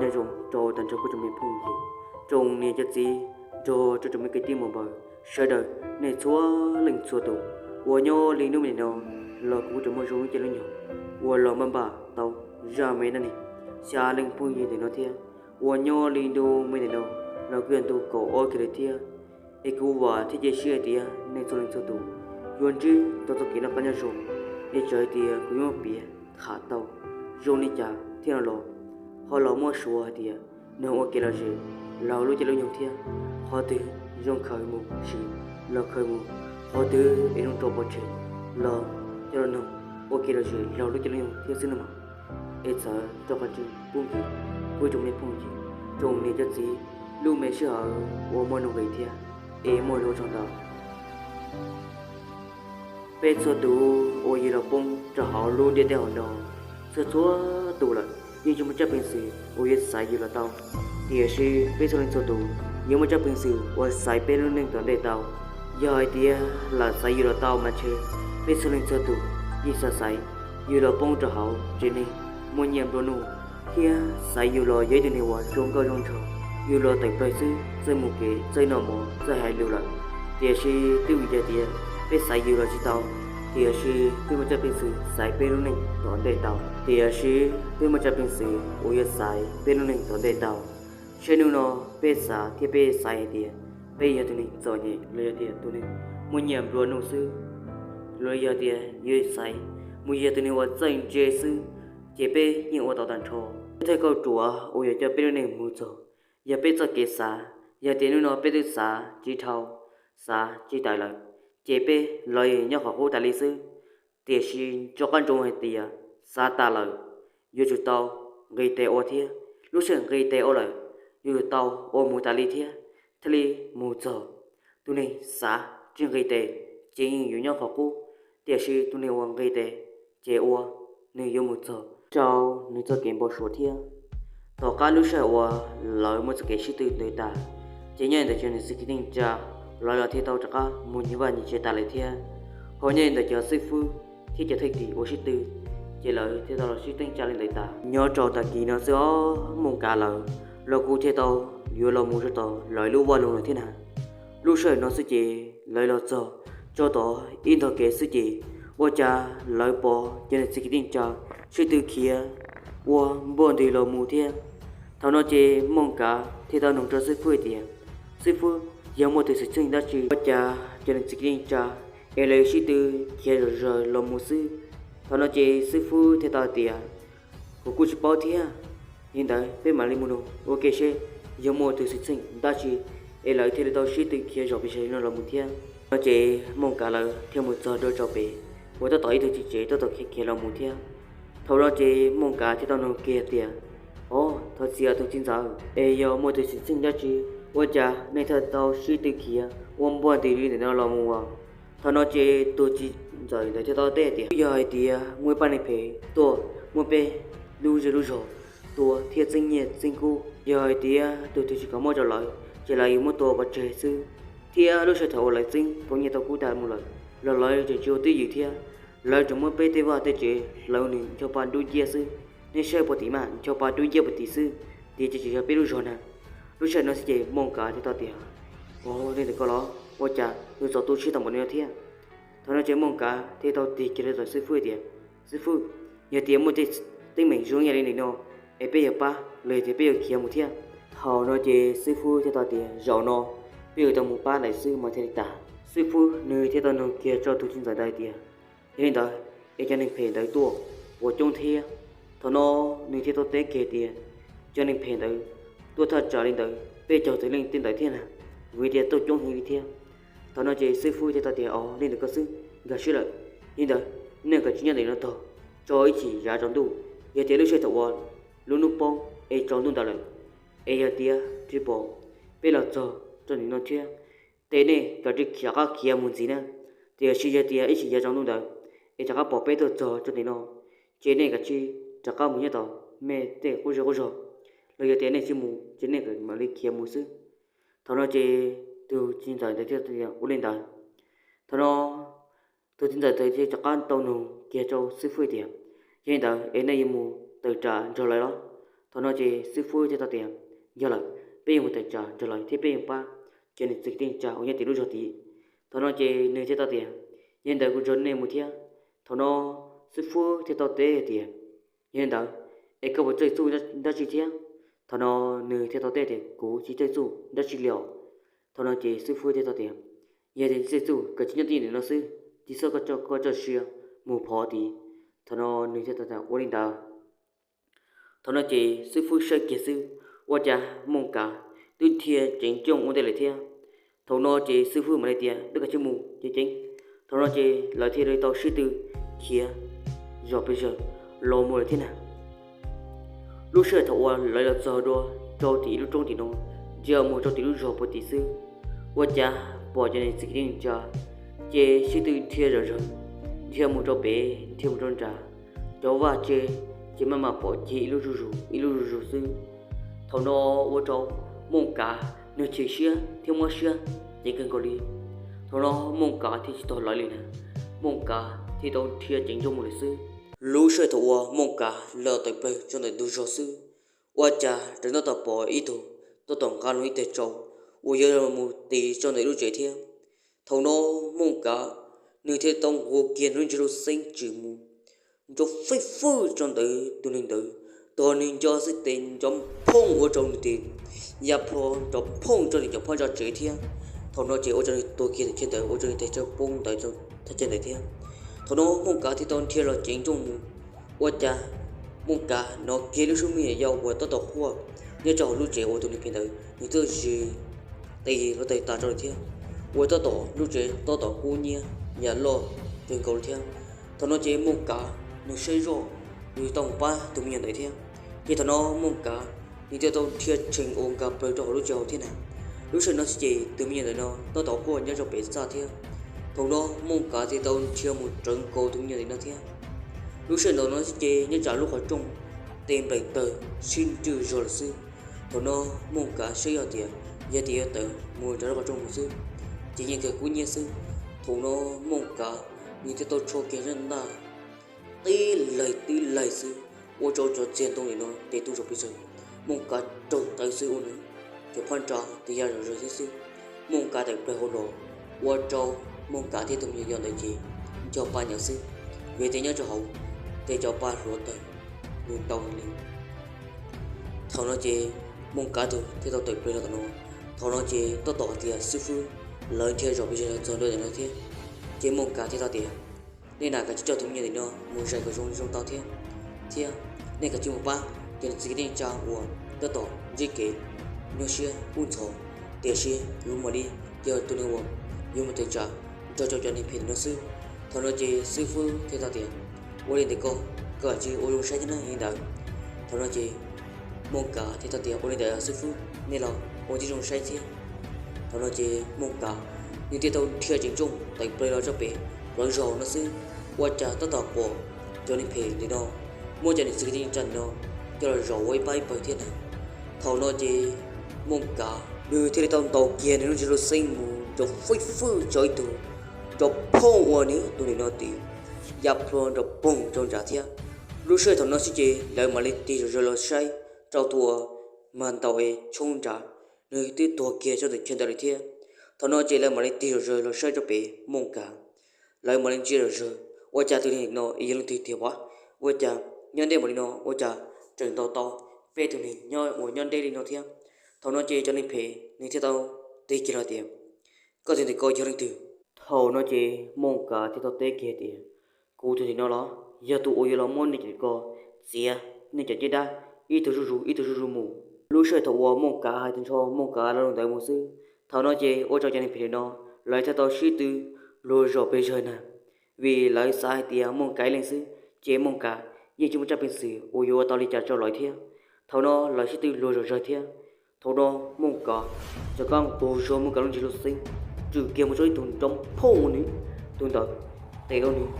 Nyob zoo rau tag nrho kuv tsoom me phooj ywg, tsoom niam cov txiv, nrog rau tsoom me kwv tij muam npawg sawv daws nej txhua leej txhua tus uas nyob li hnub me ntawm no los kuv tseem muaj zoo lub caij lub nyoog uas los npaj npaj tau zaj me dab neeg xya leej phooj ywg ntawm no thiab. Uas nyob li ntu me ntawm no los kuj yog ntu kaum ob kiag lawm thiab. Es kuv vam thiab cia siab hais tias nej txhua leej txhua tus yuav ntsib tau txoj kev noj qab nyob zoo, es txawm hais tias kuv yuav piav tham tau zoo li cas thiab no los ho los muab suav hais tias noog ua kev lom zem laug lub caij lub nyoog thiab. Qhov twg zoo khaws mus siv los khaws mus, qhov twg es zoo rau pov tseg los coj los noog ua kev lom zem laug lub caij lub nyoog thiab xwb nawb mog. Es txawm rau qhov tseem pub nkim kuv tsoom me phooj ywg, tsoom niam cov txiv lub me sij hawm uas muaj nuj nqis thiab es muaj lus tsaug ntau. Peb txhua tus uas yug los poob rau hauv lub ntiaj teb hauv no, txhua txhua tus lawm yeej tsis muaj tsab peev xwm uas yuav xaiv yug los tau. Tiam sis peb txhua leej txhua tus yuav muaj tsab peev xwm uas xaiv peb lub neej tom ntej tau. Yog hais tias lam xaiv yug los tau mas ntshe peb txhua leej txhua tus yeej xav xaiv yug los poob rau hauv tsev neeg muaj nyiaj nplua nuj, thiab xaiv yug los yog ib tug neeg uas zoo nkauj zoo nraug, yug los tawm plaws xwb txawj mus kev txawj noj mov txawj hais lus lawm. Tiam sis twb vim yog tias peb xaiv yug los tsis tau, tiam sis peb muaj tsab peev xwm xaiv peb lub neej tom ntej tau. Tiam sis peb muaj tsab peev xwm uas yuav xaiv peb lub neej tom ntej tau. Saib hnub no peb xav thiab peb xaiv hais tias peb yog tus neeg txom nyem los yog tias tus neeg muaj nyiaj nplua nuj xwb, los yog tias yuav xaiv mus yog tus neeg uas txawj ntse xwb, ces peb yeej ua tau tag nrho. Thawj kauj ruam uas yuav coj peb lub neej mus txog yog peb txoj kev xav. Yog tias hnub no peb twb xav tsis dhau, xav tsis tawm lawm, ces peb los nyob qhov qub tas li xwb. Tiam sis nco qab ntsoov hais tias xav tas lawm yuav tsum tau nqis tes ua thiab. Lub sij hawm nqis tes ua lawm yuav tsum tau ua mus tas li thiab thiaj li mus txog. Tus neeg xav tsis nqis tes ces yeej yuav nyob qhov qub, tiam sis tus neeg uas nqis tes ces ua nws yuav mus txog rau nws txoj kev npau suav thiab. Tom qab lub sij hawm uas lawv muaj txoj kev sib tw ntawd tas, ces nyob li ntawm cov niam txiv kwv tij neej tsa, lawv los thiaj tau rov qab mus nyias vaj nyias tsev tas lawm thiab. Ho nyob li ntawm cov xib fwb thiab cov thwj tim uas sib tw, ces lawv thiaj tau los sib teeb tsa li ntawd tas. Nyob rau tag kis no xwb os, Mooj Kav lawv los kuj thiaj tau yuav los mus rau tom lawv lub vaj loog lawm thiab na. Lub sij hawm no xwb ces lawv los txog tso tod ib ntog kev xwb ces ua cas lawv pom cov niam txiv kwv tij neej tsa sib tw khiav ua npuaj ntws los mus thiab. Thaum no ces Mooj Kav thiaj tau noog rau xib fwb hais tias, Xib fwb, yog muaj tus xwm txheej dab tsi ua cas cov niam txiv kwv tij neej tsa es lawv sib tw khiav zom zaws los mus xwb? Thaum no ces xib fwb thiaj tau hais tias, Kuv kuj tsis paub thiab. Yog li ntawd peb mam li mus noog ua ke seb yog muaj tus xwm txheej dab tsi es lawv thiaj li tau sib tw khiav zom pes zaws li no los mus thiab. No ces Mooj Kav lawv thiaj mus txog dua rau pem uas tab tom ib tug txiv tsev tab tom khiav khiav los mus thiab. Thaum no ces Mooj Kav thiaj tau noog kiag tias, Os, thov txim tus txiv ntxawm, es yog muaj tus xwm txheej dab tsi ua cas nej thiaj tau sib tw khiav ua npuaj ntws li ntawm no los mus as? Thaum no ces tus txiv ntxawm ntawd thiaj tau teb tias, Twb yog hais tias muaj ib pab neeg phem tuaj muab peb lub zej lub zog tua thiab txeeb nyiaj txeeb kub. Yog hais tias tus twg tsis kam muab rau lawv ces lawv yuav muab tua pov tseg xwb. Thiab lub sij hawm thaum uas lawv txeeb tau nyiaj tau kub tas mus lawm los lawv tseem tsis ua twj ywm thiab, lawv tseem muab peb tej vaj tej tsev hlawv nws ncho pa dub nciab xwb. Nej saib puas tim mas, ncho pa dub nciab puas tim xwb, tiam sis tsis yog peb lub zog na. Lub sij hawm no xwb ces Mooj Kav thiaj tau tias, Ov, li ntawm ko los ua cas yuav txaus tu siab tau npaum li no thiab? Thaum no ces Mooj Kav thiaj tau tig kiag rau tom xib fwb tias, Xib fwb, yog tias muaj tej teeb meem zoo ib yam li ntawm no es peb yuav pab los yog tias peb yuav khiav mus thiab? Thaum no ces xib fwb thiaj tau tias, Zaum no peb yuav tau mus pab lawm xwb mas thiaj li tau. Xib fwb nws thiaj tau noog kiag rau tus txiv ntxawm ntawd tias, Yog li ntawd es cov neeg phem ntawd tuaj puas coob thiab? Thaum no nws thiaj tau teb kiag tias, Cov neeg phem ntawd tuaj thaj tsam li ntawd peb caug tawm leej tej ntawd thiab na, vim tias tuaj coob heev li thiab. Thaum no ces xib fwb thiaj tau tias, Ov, li ntawm ko xwb, nkag siab lawm. Yog li ntawd nej kav tsij nyob ntawm no tog tso ib chim yav tsaus ntuj. Yog tias lub sij hawm thaum uas lub hnub poob es tsaus ntuj ntawd lawm, es yog tias tsis pom peb los txog rau ntawm no thiab, ces nej kav tsij rov qab khiav mus ntxiv na. Tiam sis yog tias ib chim yav tsaus ntuj ntawd es rov qab pom peb tuaj txog rau ntawm no, ces nej kav tsij rov qab mus nyob tom nej tej qub zej qub zog, los yog tias nej tsis mus ces nej mam li khiav mus xwb. Thaum no ces tus txiv ntxawm ntawd thiaj tias, Ua li ntawd. Thaum no tus txiv ntxawm ntawd thiaj rov qab tau nug kiag rau xib fwb tias, Yog li ntawd es nej yuav mus tawm tsam nrog lawv los? Thaum no ces xib fwb thiaj tau tias, yog lawm, peb yuav mus tawm tsam nrog lawv thiab peb yuav pab cov niam txiv kwv tij neej tsa uas nyob tim lub zos tid. Thaum no ces nws thiaj tau tias, yog li ntawd kuv nrog nej mus thiab. Thaum no xib fwb thiaj tau teb hais tias, yog li ntawd es koj puas txawj txuj dab tsi thiab? Thaum no nws thiaj tau teb tias, kuv tsis txawj txuj dab tsi li os. Thaum no ces xib fwb thiaj tau tias, yog tias tsis txawj txuj koj cia nyob twj ywm no xwb, tsis txhob koj txoj sia mus phov tid. Thaum no nws thiaj tau tias, ua li ntawd. Thaum no ces xib fwb saib kiag xwb, ua cas Mooj Kav twb dhia ceev nrooj ua ntej lawm thiab. Thaum no ces xib fwb mam li tias, peb kav tsij mus ceev ceev. Thaum no ces lawv thiaj li tau sib tw khiav zom pes zawg los mus lawm thiab na. Lub sij hawm thaum uas lawv los txog dua rau tim ib lub roob tim no, dhia mus rau tim lub zos puag tim xwb, ua cas pom cov niam txiv kwv tij neej tsa ces sib tw dhia zom zaws, dhia mus rau pem dhia mus rau nram, cov vaj tse ces maj mam pom cig ib lub zuj zus ib lub zuj zus xwb. Thaum no ua rau Mooj Kav nws chim siab thiab mob siab ceev kawg nkaus li. Thaum no Mooj Kav thiaj tsis tos lawv li na, Mooj Kav thiaj tau dhia ceev nrooj mus lawm xwb. Lub sij hawm thaum uas Mooj Kav los tawm plaws rau ntawm ntug zos xwb, ua cas tseem tab tom pom ib tug tab tom nqa los ib teg tsau uas yuav mus tis rau ntawm lub tsev thiab. Thaum no Mooj Kav nws thiaj tau nqus kiag nws lub ntsej lub xeeb tsim mus nrov fwj fwj rau ntawm tus neeg ntawd, tos nws nco xwb tes nrov phooj ua rau nws tes ya plho nrov phooj rau nws cov phab ntsa tsev thiab. Thaum no ces ua rau nws tuag kiag ntawm chaw ntawd, ua rau nws tes tsawg poob ntawd thaj chaw ntawd thiab. Thaum no Mooj Kav thiaj tau nrhiav los ceev nrooj mus, ua cas Mooj Kav hnov kiag lub suab me nyuam yaus uas tab tom quaj nyob rau hauv lub tsev uas tus neeg phem ntawd nws twb zis tes los tawg tas rau lawm thiab, uas tab tom lub tsev tab tom kub hnyiab yam loj kawg nkaus li thiab. Thaum no ces Mooj Kav nws saib zoj, nws tau pab tus me nyuam ntawd thiab. Ces thaum no Mooj Kav nws thiaj tau nrhiav tshee ua nkag plaws rau hauv lub tsev hauv thiab na. Lub sij hawm no xwb ces tus me nyuam ntawm no tab tom quaj nyob rau pem txaj thiab. Thaum no Mooj Kav thiaj tau nrhiav mus rawv nkaus tus me nyuam ntawm no thiab. Lub sij hawm ntawm no xwb ces nyob tsam lub qhov rooj tes nplaim tawg sib nrwj zog lawm xwb. Thaum no Mooj Kav saib zoj tias yog tias yuav tawm mus rau lub qhov rooj mus xwb, ces yeej kawg kub hnyiab xwb. Thaum no Mooj Kav nws thiaj tau tshuab kiag zaj ntaj tib laig tib laig xwb, ua rau cov txiag ntoo ntawm no tes tu zom pes tsawg. Mooj Kav raug tawv xwb ua nws cov phab ntsa tes ya zom zaws thiab xwb. Mooj Kav tawm plaws hauv los, ua rau Mooj Kav thiab tus me nyuam yaus ntawd ces nco pa nyav xwb, vim tias nyob rau hauv ces cov pa hluav taws nws ntau heev li. Thaum no ces Mooj Kav tus thiaj tau tawm plaws los tom no. Thaum no ces tab tom hais tias xib fwb lawv nrhiav zom pes zaws los txog ntua ntawm no thiab. Ces Mooj Kav thiaj tau tias, nej nam kav tsij coj tus me nyuam ntawm no mus zais kom zoo zoo tau thiab, thiab nej kav tsij mus pab cov niam txiv kwv tij neej tsa uas tab tom ntsib kev nyuaj siab kub ntxhov, tiam sis kuv mam li yog tus neeg uas yuav mus tawm tsam nrog rau cov neeg phem ntawm no xwb. Thaum no ces xib fwb thiaj tau tias, ua li ntawd koj, koj kav tsij ua zoo saib thiab na li ntawd. Thaum no ces Mooj Kav thiaj tau tias, ua li ntawd xib fwb, nej los ua tib zoo saib thiab. Thaum no ces Mooj Kav nws thiaj tau nrhiav ceev nrooj tawm plaws los rau pem plawv zos no xwb, ua cas tab tom pom cov neeg phem ntawm no muab cov niam txiv kwv tij neej tsa ntawm no coj los zaum ua ib pab ib pawg thiab na. Thaum no ces Mooj Kav nws thiaj li tau ntaus kiag nws lub ntsej lub xeeb mus nrov fwj fwj rau ib tug, nrov phooj ua nws tus ntawm no tes ya plho nrov poog rau nrad thiab. Lub sij hawm thaum no xwb ces lawv mam li tig zom zaws los saib rau tus uas mag ntaus es tshoob nrad, nws twb tuag kiag rau ntawm chaw ntawd lawm thiab. Thaum no ces lawv mam li tig zom zaws los saib rau pem Mooj Kav. Lawv mam li ntsia zom zaws, ua cas tus neeg no yog leej twg tiag as? Ua cas nyob ntej npaum li no ua cas tseem ntaus tau peb tug neeg nyob uas nyob deb li no thiab? Thaum no ces cov neeg phem nws thiaj tau tig kiag los tias, koj tus ntawm ko yog leej twg? Thaum no ces Mooj Kav thiaj tau teb kiag tias, kuv tus ntawm no los yog tus uas yuav los muab nej cov ntawm ko txiav nej cov caj dab ib tug zuj zus ib tug zuj zus mus. Lub sij hawm thaum uas Mooj Kav hais tag nrho Mooj Kav lo lus ntawd mus xwb, thaum no ces ua rau cov neeg phem ntawm no lawv thiaj tau sib tw luag zom pes zawg na, vim lawv xav hais tias Mooj Kav ib leeg xwb ces Mooj Kav yeej tsis muaj tsaj peev xwm uas yuav ua tau li cas rau lawv thiab. Thaum no lawv sib tw luag zom zawg thiab. Thaum no Mooj Kav rov qab nqus zog Mooj Kav lub ntsej lub xeeb, tswm kiag mus rau ib tug nrov phooj ua nws, tus ntawd tes ua nws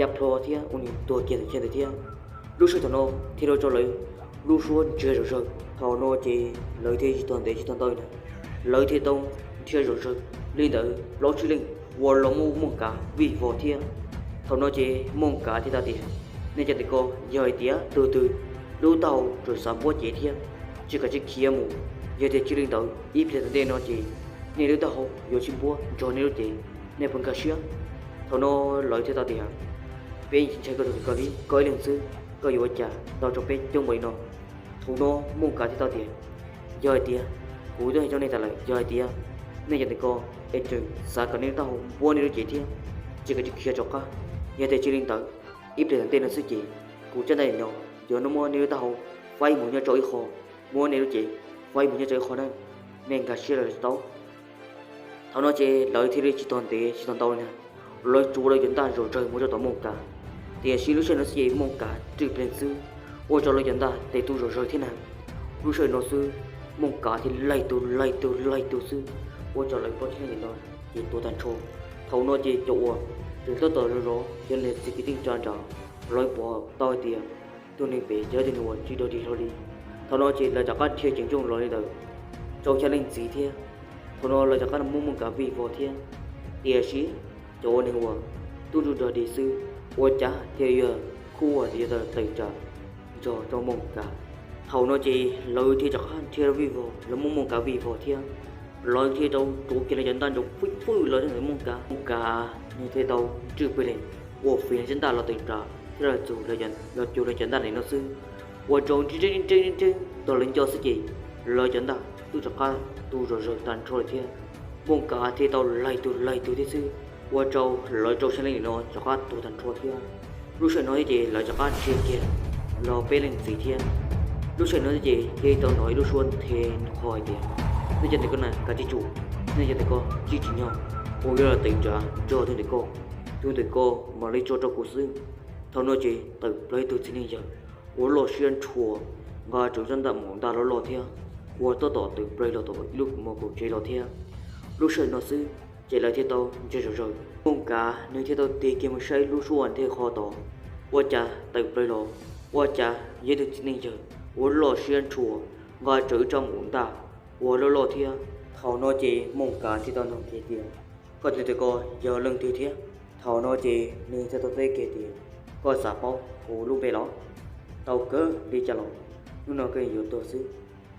ya plho thiab ua nws tuag kiag ntawm chaw ntawd thiab. Lub sij hawm thaum no thiaj ua rau lawv lub suab ntsiag zom zaws. Thaum no ces lawv thiaj tsis tos ntev tsis tos ntau na, lawv thiaj tau nrhiav zom zaws li ntawd plaub tsib leej uas los muab Mooj Kav vij vog thiab. Thaum no ces Mooj Kav thiaj tau tias, nej cov ntawm ko yog hais tias tus twg lub taub hau tseem xav npuab cev thiab, tsis kam tsis khiav mus. Yog tias tsis li ntawd ib pliag tom ntej no ces nej lub taub hau yuav sib npuab nrog nej lub cev, nej puas nkag siab? Thaum no lawv thiaj tau tias, peb ntshai koj tus kawg li, koj ib leeg xwb, koj yuav ua cas tau rau peb coob npaum li no? Thaum no Mooj Kav thiaj tau tias, yog hais tias, kuv twb hais rau nej tas lawm, yog hais tias nej cov ntawm ko es tseem xav kom nej lub taub hau npuab nej lub cev thiab, tsis kam tsis khiav rov qab. Yog tias tsis li ntawd, ib pliag tom ntej no xwb ces kuv caj ntaj no yuav muab nej lub taub hau faib mus nyob rau ib qho, muab nej lub cev faib mus nyob rau ib qho na, nej nkag siab los tau. Thaum no ces lawv thiaj li tsis tau ntev tsis tau ntau li na, lawv tsuav lawv cov ntaj zom zawg mus rau tom Mooj Kav. Tiam sis lub sij hawm no xwb ces Mooj Kav rwj pleev xwb, ua rau lawv cov ntaj tes tu zom zawg thiab na. Lub sij hawm no xwb, Mooj Kav thiaj laig tus laig tus laig tus xwb, ua rau lawv plaub tsib leej no ces tuag tag nrho. Thaum no ces cov uas tseem tab tom zov zov cov niag txiv kwv tij neej tsa nrad, lawv pom tau hais tias tus neeg pem yog tus neeg uas tsis dog dig hlo li. Thaum no ces lawv rov qab dhia ceev nrooj los li ntawd rau xya leej txiv thiab. Thaum no lawv rov qab muab Mooj Kav vij vog thiab. Tiam sis cov uas neeg uas tub ntsuj dog dig xwb, ua cas thiaj yuav khuj ua tias yuav tawm tsam nrog rau Mooj Kav. Thaum no ces lawv thiaj rov qab dhia vij vog, lawv muab Mooj Kav vij vog thiab. Lawv thiaj tau rhuav kiag lawv cov ntaj nrov fwj fwj los rau ntawm Mooj Kav. Mooj Kav nws thiaj tau rwj pes lees ua fiv lawv cov ntaj los tawm tsam thiab los txug, los cuag lawv cov ntaj ntawm no xwb, ua rau nreeb nreeb nreeb nreeb tog lawv nco xwb ces lawv cov ntaj twb rov qab tu zom zawg tag nrho lawm thiab. Mooj Kav thiaj tau laig tug laig tug thiab xwb, ua rau lawv rau xya leej no rov qab tuag tag nrho thiab. Lub sij hawm no thiab ces lawv rov qab dhia kiag los peb leej txiv thiab. Lub sij hawm no thiab ces thiaj tau hnov ib lub suab nthe nqho hais tias, nej cov ntawm ko na kav tsij tsum, nej cov ntawm ko tsis tsim nyog, kuv yuav los tawm tsam nrog tus ntawm ko, tus ntawm ko mam li tso rau kuv xwb. Thaum no ces tawm plaws ib tug txiv neej yawg uas loj siab ntshua, nqa rawv ib rab ntaj maum ntaj loj loj thiab, uas tab tom tawm plaws los tom ib lub mos kaum tsev los thiab. Lub sij hawm no xwb ces lawv thiaj tau ntsia zom zaws, Mooj Kav nws thiaj tau tig kiag mus saib lub suab nthe nqho tod, ua cas tawm plaws los, ua cas yog ib tug txiv neej yawg uas loj siab ntshua, nqa rawv ib rab maum ntaj uas loj loj thiab. Thaum no ces Mooj Kav thiaj tau nug kiag tias, koj tus ntawm ko yog leej twg thiab? Thaum no ces nws thiaj tau teb kiag tias, koj xav paub kuv lub npe los? Tau kawg li cas los, hnub no koj yuav tuag xwb,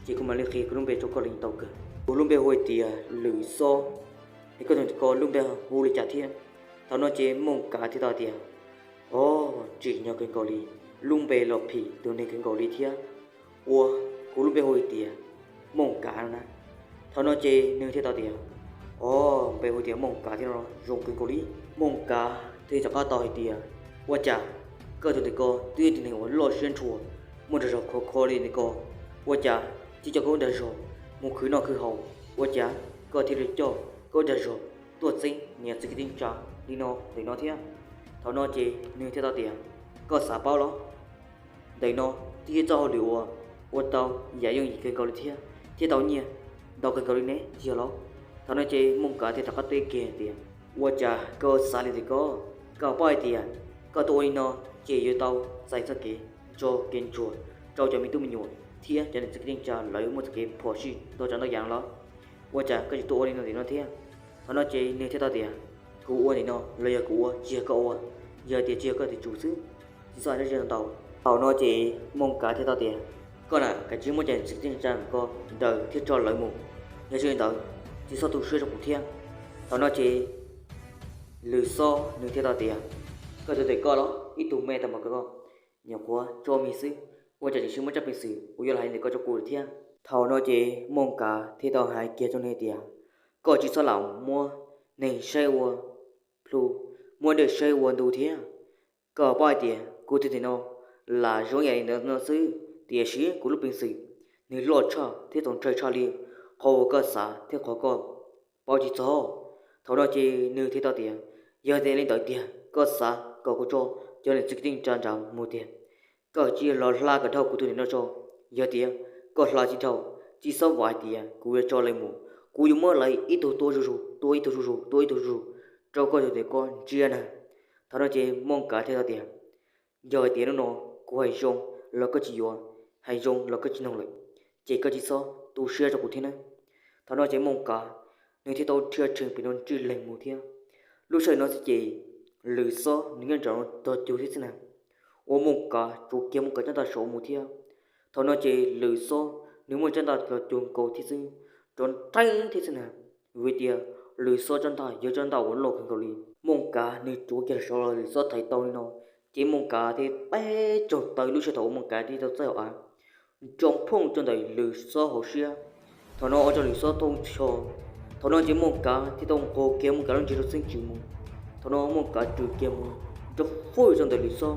ces kuv mam li qhia kuv lub npe rau koj li tau kawg. Kuv lub npe hu hais tias Lwm Xob, es koj tus ntawm ko lub npe hu li cas thiab? Thaum no ces Mooj Kav thiaj tau tias, o, tsim nyog kawg nkaus li, lub npe los phim tus neeg kawg nkaus li thiab. Ua, kuv lub npe hu hais tias Mooj Kav no na. Thaum no ces nws thiaj tau tias, o, npe hu tias Mooj Kav thiab no zoo kawg nkaus li. Mooj Kav thiaj rov qab tau hais tias, ua cas koj tus ntawm ko twb yog tus neeg uas loj siab ntshua, muaj dag zog khov kho li ntawm ko, ua cas tsis coj koj lub dag zog mus khwv noj khwv haus, ua cas koj thiaj li coj koj lub dag zog tuaj txeeb niam txiv kwv tij neej tsa li no ntawm no thiab? Thaum no ces nws thiaj tau tias, koj xav paub los? Ntawm no twb yog txoj hauj lwm uas ua tau yam yooj yim kawg nkaus li thiab, thiab tau nyiaj ntau kawg nkaus li ne, tsis yog los? Thaum no ces Mooj Kav thiaj rov qab teb kiag tias, ua cas koj xav li ntawm ko? Koj paub hais tias koj tuaj ua li no ces yuav tau txais txoj kev ntso kev ntsuag rau cov me tub me nyuam thiab cov niam txiv kwv tij neej tsa lawv muaj txoj kev phom sij ntau tsav ntau yam los? Ua cas koj tseem tuaj ua li no ntawm no thiab? Thaum no ces nws thiaj tau tias, kuv ua ntawm no los yog kuv ua tsis yog koj ua, yog tias tsis yog koj tus tsum xwb, tsis txhob hais dab tsi ntau. Thaum no ces Mooj Kav thiaj tau tias, koj na kav tsij muab cov niam txiv kwv tij neej tsa ntawm ko nraws thiab tso lawv mus, yog tsis li ntawd tsis txhob tu siab rau kuv thiab. Thaum no ces Lwm Xob nws thiaj tau tias, koj tus ntawm ko los ib tug me tag npaum ko, nyuam qhuav tso me xwb, ua cas tseem tsis muaj tsab peev xwm uas yuav los hais li ntawm ko rau kuv lawm thiab? Thaum no ces Mooj Kav thiaj tau hais kiag rau nws tias, koj tsis txhob lam muab neeg saib ua plhu, muab dej saib ua ntu thiab. Koj paub hais tias kuv tus ntawm no lam zoo yam li ntawd no xwb, tiam sis kuv lub peev xwm nws loj tshaj thiab txaus ntshai tshaj li qhov uas koj xav thiab qhov koj paub tsis txog. Thaum no ces nws thiaj tau tias, yog tias li ntawd tiag koj xav kom kuv tso cov niam txiv kwv tij neej tsa nrad mus tiag, koj cia li los hla kom dhau kuv tus ntawm no tso. Yog tias koj hla tsis dhau, tsis txhob vam hais tias kuv yuav tso lawv mus, kuv yuav muab lawv ib tug tua zuj zus, tua ib tug zuj zus, tua ib tug zuj zus rau koj tus ntawm ko ntsia na. Thaum no ces Mooj Kav thiaj tau tias, yog hais tias hnub no kuv hais zoo los koj tsis yuav, hais zoo los koj tsis mloog lawm, ces koj tsis txhob tu siab rau kuv thiab na. Thaum no ces Mooj Kav nws thiaj tau dhia tsheej pem no ntsij leeg mus thiab. Lub sij hawm no xwb ces Lwm Xob nws nyob nraum no tog cug thiab xwb na. Ua Mooj Kav tsuas kiag Mooj Kav cov ntaj saud mus thiab, Thaum no ces Lwm Xob nws muaj tsab ntaj los cuag nkaus thiab xwb, rov nreeb thiab xwb na, vim tias Lwm Xob tsab ntaj yog tsab ntaj uas loj kawg nkaus li. Mooj Kav nws tsuav kiag los saud los Lwm Xob thaiv tau li no, ces Mooj Kav thiaj teb tsaug taw lub sij hawm thaum uas Mooj Kav thiaj tau txaij hauv av nroo phooj rau ntawm Lwm Xob hauv siab. Thaum no ua rau Lwm Xob thoob ncho. Thaum no ces Mooj Kav thiaj tau nqus kiag Mooj Kav lub nrig rau xeeb tsis mus. Thaum no Mooj Kav rwm kiag mus nroo fwj rau ntawm Lwm Xob.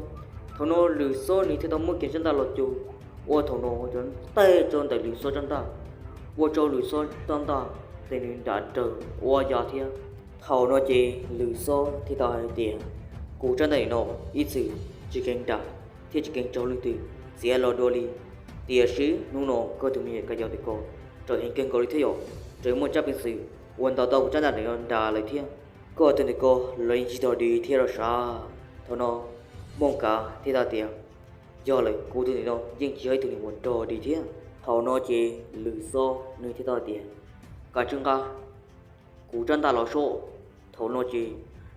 Thaum no Lwm Xob nws thiaj tau muab kiag tsab ntaj los cuag, ua thaum no rov ntaig rau ntawm Lwm Xob tsab ntaj, ua rau Lwm Xob tsab ntaj ces nws nram raws ua ya thiab. Thaum no ces Lwm Xob thiaj tau hais tias, kuv tsab ntaj nim no ib txwm tsis kheev nram thiab tsis kheev raug leej twg txiav los dua li, tiam sis hnub no koj tus me nyuam Kav Yos ntawm ko raws heev kawg nkaus li thiab yom, raws muaj tsab peev xwm uas ntaus tau kuv tsab ntaj ntawm no nram lawm thiab. Koj tus ntawm ko los yeej tsis dog dig thiab los sav. Thaum no Mooj Kav thiaj tau tias, yog lawm, kuv tus ntawm no yeej tsis yog ib tug neeg uas dog dig thiab. Thaum no ces Lwm Xob nws thiaj tau tias, kav tsij nqa kuv tsab ntaj los soj. Thaum no ces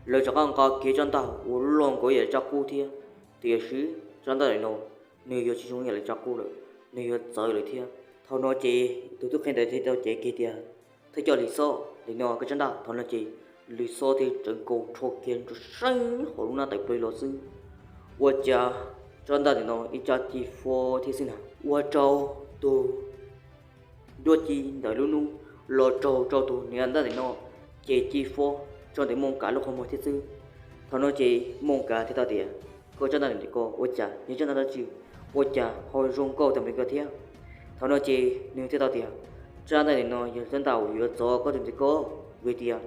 lawv rov qab nqa kiag tsab ntaj uas loj nkaus ib yam li tsab qub thiab, tiam sis tsab ntaj ntawm no nws yuav tsis zoo ib yam li tsab qub lawm, nws yuav txawv lawm thiab. Thaum no ces tus tub qhe ntawd thiaj tau cev kiag tias, thawj coj Lwm Xob, nim no koj tsab ntaj. Thaum no ces Lwm Xob thiaj tsawv nkaus rho kiag nrov seeb hauv lub hnab tawm plaws los xwb, ua cas tsab ntaj ntawm no ib tsab ci fo thiab xwb na, ua rau tus duab ci ntawm lub hnub los raug rau tus niam ntaj ntawm no ces ci fo rau ntawm Mooj Kav lub qhov muag thiab xwb. Thaum no ces Mooj Kav thiaj tau tias, koj tsab ntaj ntawm ko ua cas yog tsab ntaj dab tsi, ua cas ho zoo nkauj tag npaum li ko thiab? Thaum no ces nws thiaj tau tias, tsab ntaj ntawm no yog tsab ntaj uas yuav txov koj tus ntawm ko, vim tias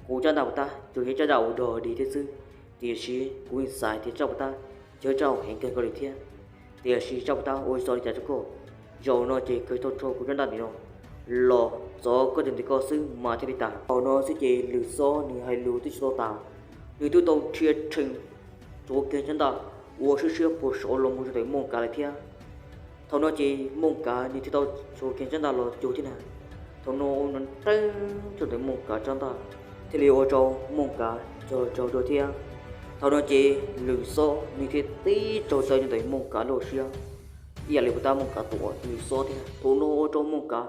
kuv tsab ntaj puas tab tsuas yog tsab ntaj uas dog dig thiab xwb, tiam sis kuv yeej xav tias tsab puas tab yog tsab uas heev kawg nkaus li thiab. Tiam sis tsab puas tab ua tsis tau li cas rau koj, zaum no ces kawg tau rho kuv tsab ntaj ntawm no los txov koj tus ntawm ko xwb mas thiaj li tas. Thaum no xwb ces Lwm Xob nws hais lus twb tsis tau tas, nws twb tau rhia rhees tsuav kiag tsab ntaj uas siab siab puag saud los mus rau ntawm Mooj Kav lawm thiab. Thaum no ces Mooj Kav nws thiaj tau tsuav kiag tsab ntaj los cuag thiab na. Thaum no ua nrov nreeb rau ntawm Mooj Kav tsab ntaj, thiaj li ua rau Mooj Kav cog tsaug dua thiab. Thaum no ces Lwm Xob nws thiaj tib tsaug taw rau ntawm Mooj Kav lub siab, ib yam li puas tab Mooj Kav tuam Lwm Xob thiab. Thaum no ua rau Mooj Kav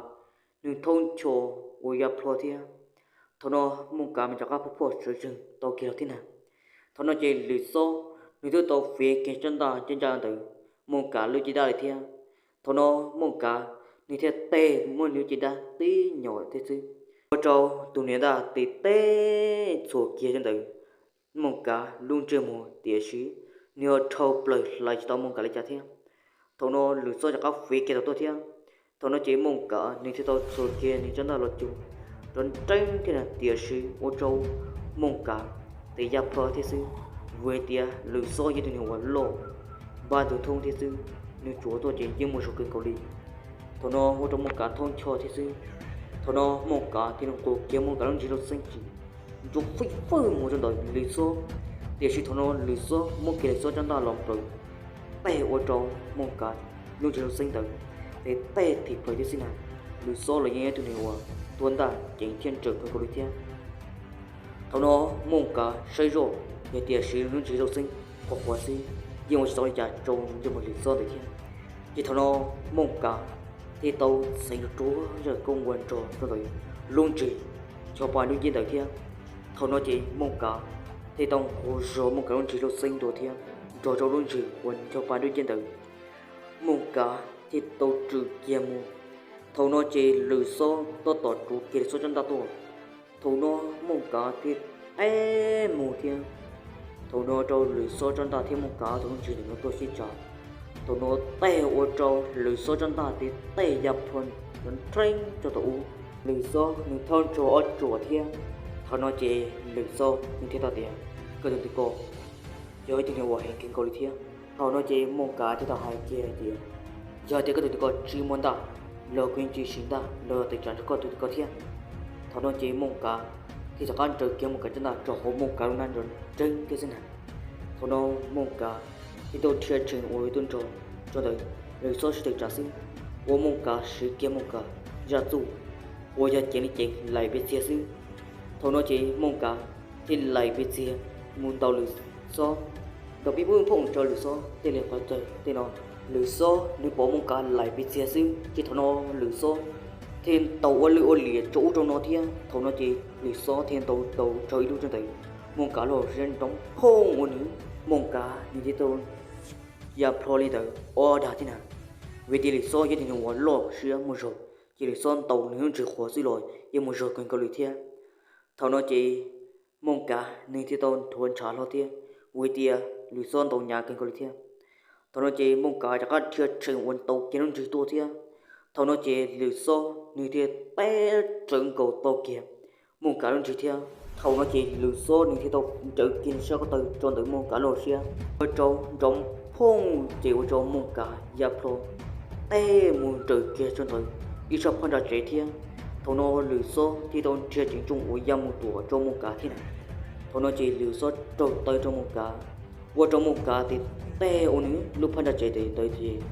nws thoob ncho uas ya plho thiab. Thaum no Mooj Kav mas rov qab phoj phoj sawv tsees tau kiag los thiab na. Thaum no ces Lwm Xob nws twb tau fiav kiag tsab ntaj ncaj ncaj ntawm Mooj Kav lub caj dab li thiab. Thaum no Mooj Kav nws thiaj teg muab nws lub caj dab tib nyom thiab xwb, ua rau tus niam ntaj tes teb txhuam kiag rau ntawm Mooj Kav lub ntsej muag, tiam sis nws ho dhau plaws hlais tsis tau Mooj Kav li cas thiab. Thaum no Lwm Xob rov qab fiav kiag tau tuaj thiab. Thaum no ces Mooj Kav nws thiaj tau txhuam kiag nws tsab ntaj los cuag nrov nreeb thiab na, tiam sis ua rau Mooj Kav tes ya plho thiab xwb, vim tias Lwm Xob yog ib tug neeg uas loj npab ntug thoob thiab xwb, nws tsuav tuaj ces yeej muaj zog kawg nkaus li. Thaum no ua rau Mooj Kav thoob ncho thiab xwb. Thaum no Mooj Kav thiaj li nqus kiag Mooj Kav lub nrig rau xeeb tsis, nrov fwj fwj mus rau ntawm Lwm Xob. Tiam sis thaum no Lwm Xob muab kiag Lwm Xob tsab ntaj los nplawm, teg ua rau Mooj Kav lub nrig rau xeeb ntawd, tes teg thim plaws thiab xwb na. Lwm Xob los yeej yog ib tug neeg uas tuag ntaj ceev thiab nrawm kawg nkaus li thiab. Thaum no Mooj Kav saib zoj, yog tias siv lub nrig rau xeeb qhuav qhuav xwb, yeej ua tsis tau li cas rau ntsej muag Lwm Xob ntawd thiab. Ces thaum no Mooj Kav thiaj tau txheev ruaj zaj koob ua nrog rau ntawm lub nrig ncho pa nruab nceb ntawd thiab. Thaum no ces Mooj Kav thiaj tau nqus zog Mooj Kav lub nrig rau xeeb dua thiab, nrog rau lub nrig uas ncho pa nruab nceb ntawd, Mooj Kav thiaj tau rwm kiag mus. Thaum no ces Lwm Xob tab tom tsuav kiag Lwm Xob tsab ntaj tuaj. Thaum no Mooj Kav thiaj teb mus thiab. Thaum no rau Lwm Xob tsab ntaj thiab Mooj Kav tus lub nrig ntawm no tuaj sib tsa. Thaum no teg ua rau Lwm Xob tsab ntaj tes teg ya plho nrov nreeb rau tom ub. Lwm Xob nws thoob ncho ob tsuam thiab. Thaum no ces Lwm Xob nws thiaj tau tias, koj tus ntawm ko yog ib tug neeg uas heev kawg nkaus li thiab. Thaum no ces Mooj Kav thiaj tau hais kiag hais tias, yog tias koj tus ntawm ko tsis muaj ntaj los kuv yeej tsis sim ntaj los tawm tsam nrog koj tus ntawm ko thiab. Thaum no ces Mooj Kav thiaj rov qab nrawm kiag Mooj Kav tsab ntaj rau hauv Mooj Kav lub hnab nrov nreeb thiab xwb na. Thaum no Mooj Kav thiaj tau rhia rhees uas tuaj nrog rau ntawm Lwm Xob sib tawm tsam xwb, ua Mooj Kav siv kiag Mooj Kav zaj txuj uas yog ceev li ceev laim pes txiag xwb. Thaum no ces Mooj Kav thiaj laim pes txiag mus ntaus Lwm Xob, ntaus pib pub phooj rau Lwm Xob tej li qhov chaw tej no. Lwm Xob nws pom Mooj Kav laim pliag txiag xwb ces thaum no Lwm Xob thiaj ntaus ua lwj ua liam rau ub rau no thiab. Thaum no ces Lwm Xob thiaj ntaus ntaus raug ib lub rau ntawm Mooj Kav lub hauv siab nrov phooj ua nws, Mooj Kav nws thiaj tau ya plho li ntawd ob dag thiab na. Vim tias Lwm Xob yog ib tug neeg uas loj siab muaj zog, ces Lwm Xob ntaus nws lub ntsws qhuav xwb los yeej muaj zog kawg nkaus li thiab. Thaum no ces Mooj Kav nws thiaj tau nthuav ntshav hlo thiab, vim tias Lwm Xob ntaus hnyav kawg nkaus li thiab. Thaum no ces Mooj Kav rov qab dhia tsheem uas ntaus kiag lub ntsws tuaj thiab. Thaum no ces Lwm Xob nws thiaj teb rawv nkaus tau kiag Mooj Kav lub ntsws thiab. Thaum no ces Lwm Xob nws thiaj tau nrawm kiag sab ko taw rau ntawm Mooj Kav lub hauv siab, ua rau nrov phooj ces ua rau Mooj Kav ya plho teb mus nrawm kiag rau ntawm ib sab phab ntsa tsev thiab. Thaum no Lwm Xob thiaj tau nrhiav ceev nrooj uas ya mus tuam rau Mooj Kav thiab na. Thaum no ces Lwm Xob raug taw rau Mooj Kav, ua rau Mooj Kav tes teb ua nws lub phab ntsa tsev tes ntawd ces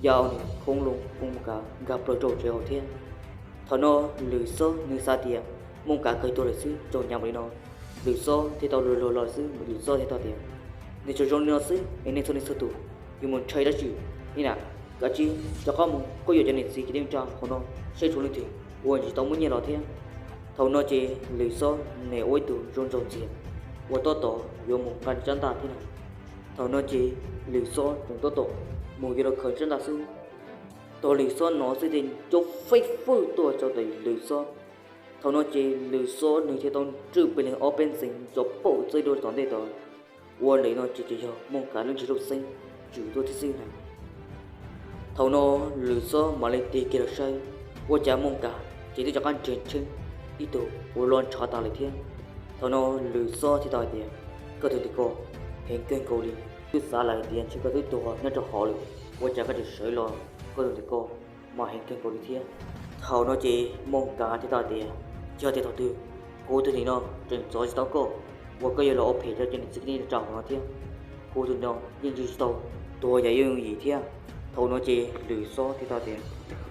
ya ua nws khoob loo, Mooj Kav nkag plaws rau tsev hauv thiab. Thaum no Lwm Xob nws xav tias Mooj Kav kawg tuag lawm xwb, raug hnyav npaum li no. Lwm Xob thiaj tau luag luag los xwb, Lwm Xob thiaj tau tias, nws tsuas zoo li no xwb es nej txhua leej txhua tus yuav mus ntshai dab tsi li na. Kav tsij rov qab mus kuj yuav cov niam txiv kwv tij neej tsa hauv no seb tshuav leej twg uas tsis tau muab nyiaj los thiab. Thaum no ces Lwm Xob nws ua ib tug zoo nraug ntxiag uas tab tom yuav mus nqa rab ntaj thiab na. Thaum no ces Lwm Xob tseem tab tom mus yuav los khaws rab ntaj xwb. Thaum Lwm Xob hnov xwb ces nco fej fwj tuaj rau ntawm Lwm Xob. Thaum no ces Lwm Xob nws thiaj tau ntswj pes leeg ob peb ntxeev nco paum txawj dua tom ntej tod. Ua ntawm no ces tseem yog Mooj Kav lub ntsws lauj xeeb tswm tuaj thiab xwb na. Thaum no Lwm Xob mam li tig kiag los saib, ua cas Mooj Kav ces twb rov qab nrhiav tsheej ib tug uas lo ntshav tas lawm thiab. Thaum no Lwm Xob thiaj tau hais tias, koj tus ntawm ko heev kawg nkaus li, twb xav lawm tias ntshe koj twb tuag nyob rau hauv lawm, ua cas koj tseem sawv los, koj tus ntawm ko mas heev kawg nkaus li thiab. Thaum no ces Mooj Kav thiaj tau hais tias, yog tias thaum twg kuv tus ntawm no tseem txov tsis tau koj, uas koj yuav los ua phem rau cov niam txiv kwv tij neej tsa hauv no thiab, kuv tus ntawm no yeej tsis tau tuag yam yooj yim thiab. Thaum no ces Lwm Xob thiaj tau tias,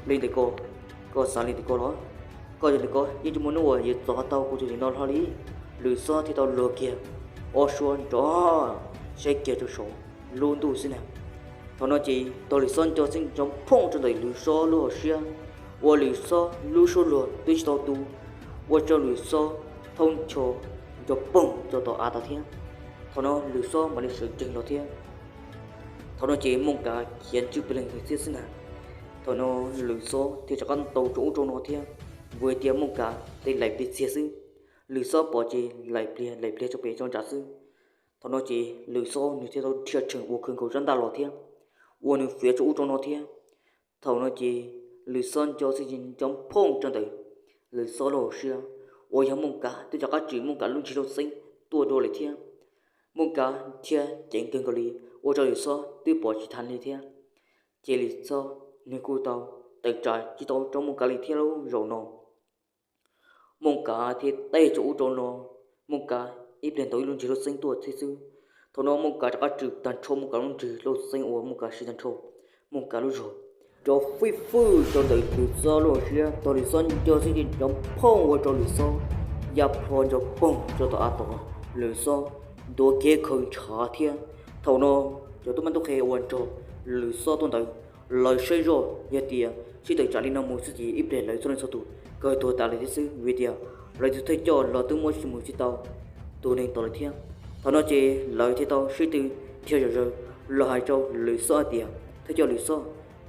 li ntawm ko, koj xav li ntawm ko los? Koj tus ntawm ko yeej tsis muaj hnub uas yuav txov tau kuv tus ntawm no hlo li. Lwm Xob thiaj tau luag kiag ob suab nrov saib kiag rau saum lub ntuj xwb na. Thaum no ces thaum Lwm Xob nco xwb nrov phooj rau ntawm Lwm Xob lub hauv siab, ua Lwm Xob lub suab luag twb tsis tau tu, ua rau Lwm Xob thoob ncho nrov poog rau tom av tod thiab. Thaum no Lwm Xob mam li sawv tsees los thiab. Thaum no ces Mooj Kav khiav ntswj pes leeg ntxiv xwb na. Thaum no Lwm Xob thiaj rov qab ntaus rau ub rau no thiab, vim tias Mooj Kav tes laim pliag txiag xwb. Lwm Xob pom ces laim pliag laim pliag rau pem rau nram xwb. Thaum no ces Lwm Xob nws thiaj tau dhia tsheem uas khaws nkaus rab ntaj los thiab, ua nws fiav rau ub rau no thiab. Thaum no ces Lwm Xob nco xwb ces nco phooj rau ntawm Lwm Xob lub hauv siab, uas yog Mooj Kav twb rov qab tswm Mooj Kav lub ntsws lauj xeeb tuaj dua lawm thiab. Mooj Kav dhia ceev kawg nkaus li, ua rau Lwm Xob twb pom tsis tau li thiab. Ces Lwm Xob nws kuj tau tawm tsam tsis tau rau Mooj Kav li thiab lauj. Zaum no Mooj Kav thiaj teb rau ub rau no, Mooj Kav ib pliag ntaus ib lub ntsws lauj xeeb tuaj thiab xwb. Thaum no Mooj Kav rov qab tswm tag nrho Mooj Kav lub ntsws lauj xeeb uas Mooj Kav siv tag nrho Mooj Kav lub zog, nrov fij fwj rau ntawm Lwm Xob lub hauv siab. Thaum Lwm Xob nco xwb ces nrov phooj ua rau Lwm Xob ya plho nrov poog rau tom av tod, Lwm Xob ntuav kiag khaws ntshav thiab. Thaum no cov tub mab tub qhe uas nrog Lwm Xob tuaj ntawd, lawv saib zoj yog tias sib tawm tsam li no mus xwb ces ib pliag lawv txhua leej txhua tus kawg tuag tas lawm thiab xwb, vim tias lawv tus thawj coj los twb muab tsis mus tsis tau tus neeg tod lawm thiab. Thaum no ces lawv thiaj tau sib tw dhia zom zaws los hais rau Lwm Xob hais tias, thawj coj Lwm Xob,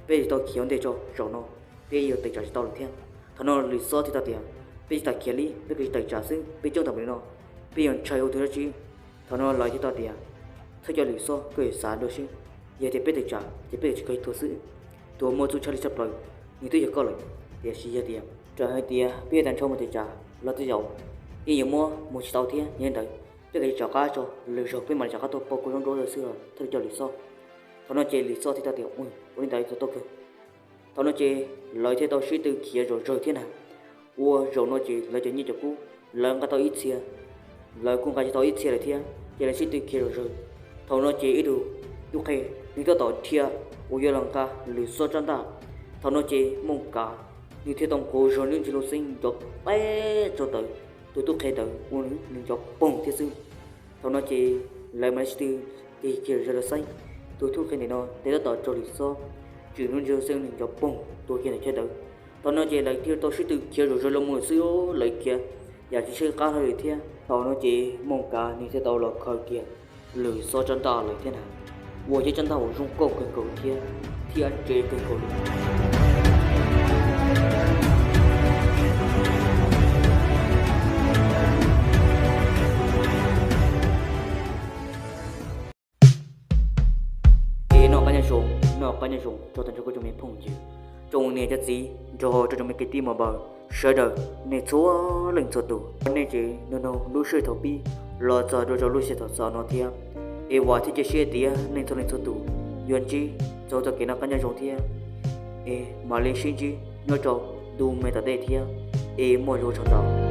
peb tsis tau khiav ua ntej tso, zaum no peb yuav tawm tsam tsis tau lawm thiab. Thaum no Lwm Xob thiaj tau tias, peb tsis tas khiav li, peb kawg tsis tawm tsam xwb, peb coob tag npaum li no, peb yuav ntshai ua tus dab tsi? Thaum no lawv thiaj tau tias, thawj coj Lwm Xob, koj yuav xav dua seb, yog tias peb tawm tsam ces peb yuav tsis kawg tuag xwb. Tus uas muaj txuj tshaj lij tshaj plaws nws twb yog koj lawm, tiam sis yog tias raws hais tias peb yuav tag nrho mus tawm tsam los tej zaum yeej yuav muab mus tsis tau thiab. Yog li ntawd peb kawg tsis rov qab tso, lwm zaug peb mam li rov qab tuaj pauj koj zoo dua xwb os thawj coj Lwm Xob. Thaum no ces Lwm Xob thiaj tau tias, ua li ntawd tau kawg. Thaum no ces lawv thiaj tau sib tw khiav zom zaws thiab na. Ua zaum no ces lawv cov nyiaj cov kub lawv nqa tau ib txhia, lawv kuj nqa tsis tau ib txhia lawm thiab, ces lawv sib tw khiav zom zaws. Thaum no ces ib tug tub qhe nws tab tom dhia uas yuav los nqa Lwm Xob rab ntaj. Thaum no ces Mooj Kav nws thiaj tau nqus zog nws lub ntsws lauj xeeb nrov peb rau ntawm tus tub qhe ntawd ua nws nrov poog thiab xwb. Thaum no ces lawv mam li sib tw tig kiag zog los saib, Tus tub qhe ntawm no tes tab tom raug lwm xob tsim lub ntsej xeeb neeg nco poog tuag kiag ntawm chaw ntawd. Thaum no ces lawv thiaj tau sib tw khiav zom zaws los mus xwb, lawv khiav yam tsis sib qab hlo li thiab. Thaum no ces Mooj Kav nws thiaj tau los khaws kiag lwm xob tsab ntaj lawm thiab na, uas yog tsab ntaj uas zoo nkauj kawg nkaus thiab thiab ntse kawg nkaus li. Es noj qab nyob zoo, noj qab nyob zoo tso tag nrho kuv cov me phooj ywg, tsoom niam cov txiv nrog rau cov me kwv tij muam npawg sawv daws nej txhua leej txhua tus. Nej ces nug nug lub sij hawm thaum pib los txog rau rau lub sij hawm thaum xaus no thiab. Es vam thiab cia siab tias nej txhua leej txhua tus yuav ntsib txog txoj kev noj qab nyob zoo thiab. Es mam li sib ntsib nyob rau ntu me tom ntej thiab. Es muaj lus tsaug ntau.